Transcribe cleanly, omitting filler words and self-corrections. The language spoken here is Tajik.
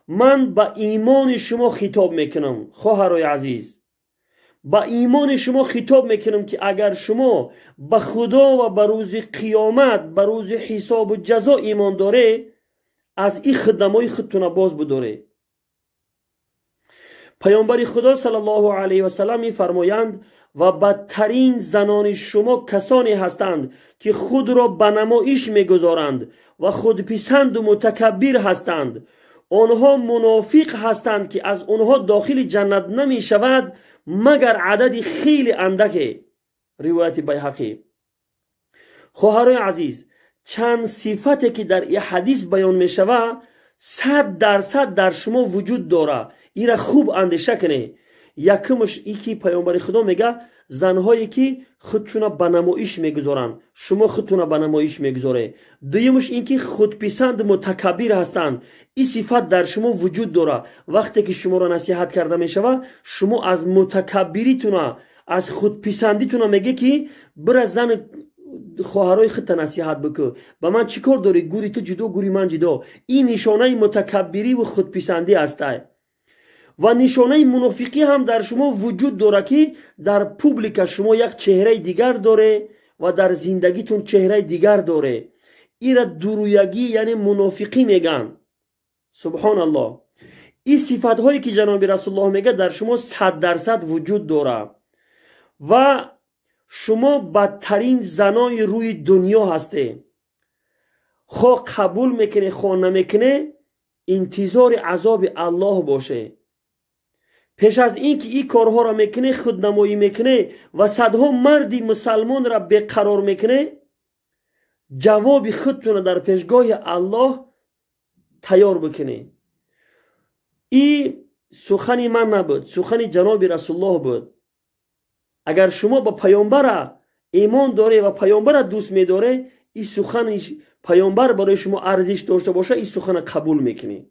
Ман ба имони шумо хитоб мекунам, хоҳарои азиз, ба имони шумо хитоб мекунам, ки агар шумо ба Худо ва ба рӯзи қиёмат, ба рӯзи ҳисобу ҷазо имон доре, аз ин худнамои худтуна боз будоре. Паёмбари Худо саллаллоҳу алайҳи васалам мефармоянд: «Ва бадтарин занони шумо касоне ҳастанд, ки худро ба намоиш мегузоранд ва худписанду мутакаббир ҳастанд. Онҳо мунофиқ ҳастанд, ки аз онҳо дохили ҷаннат намешавад, магар адади хеле андаке». Ривояти Байҳақӣ. Хоҳарои азиз, чанд сифате, ки дар ин ҳадис баён мешавад, 100% дар шумо вуҷуд дорад. Ира хуб андеша кунед. Якумш и ки паёмбари Худо мега, занҳое ки худшуна ба намоиш мегузоранд, шумо худтуна ба намоиш мегузоред. Дуюмш ин ки худписанд, мутакаббир ҳастанд. Ин сифат дар шумо вуҷуд дорад. Вақте ки шуморо насиҳат карда мешавад, шумо аз мутакаббиритуна, аз худписандитуна меге, ки бира, зани хоҳарои худта насиҳат бикӯ, ба ман чӣ кор дорӣ? Гури ту ҷудо, гури ман ҷудо. Ин нишонаи мутакаббириву худписандӣ ҳастай. Ва нишонаи мунофиқӣ ҳам дар шумо вуҷуд дорад, ки дар публика шумо як чеҳраи дигар доре ва дар зиндагитон чеҳраи дигар доре. Ира дурӯягӣ, яъне мунофиқӣ мегӯянд. Субҳоналлоҳ, ин сифатҳое, ки ҷаноби Расулуллоҳ мегӯяд, дар шумо 100% вуҷуд дорад ва шумо бадтарин занои рӯи дунё ҳастед. Хо қабул мекунед, хо намекунед, интизори азоби Аллоҳ боше. Пеш аз ин ки ин корҳоро мекунед, худнамоӣ мекунед ва садҳо марди мусалмонро беқарор мекунед, ҷавоби худтонро дар пешгоҳи Аллоҳ тайёр бикунед. И сухани ман набуд, сухани ҷаноби Расулуллоҳ буд. Агар шумо ба паёмбара имон доре ва паёмбара дӯст медоре, ин сухани паёмбар барои шумо арзиш дошта бошад, ин сухана қабул мекунед.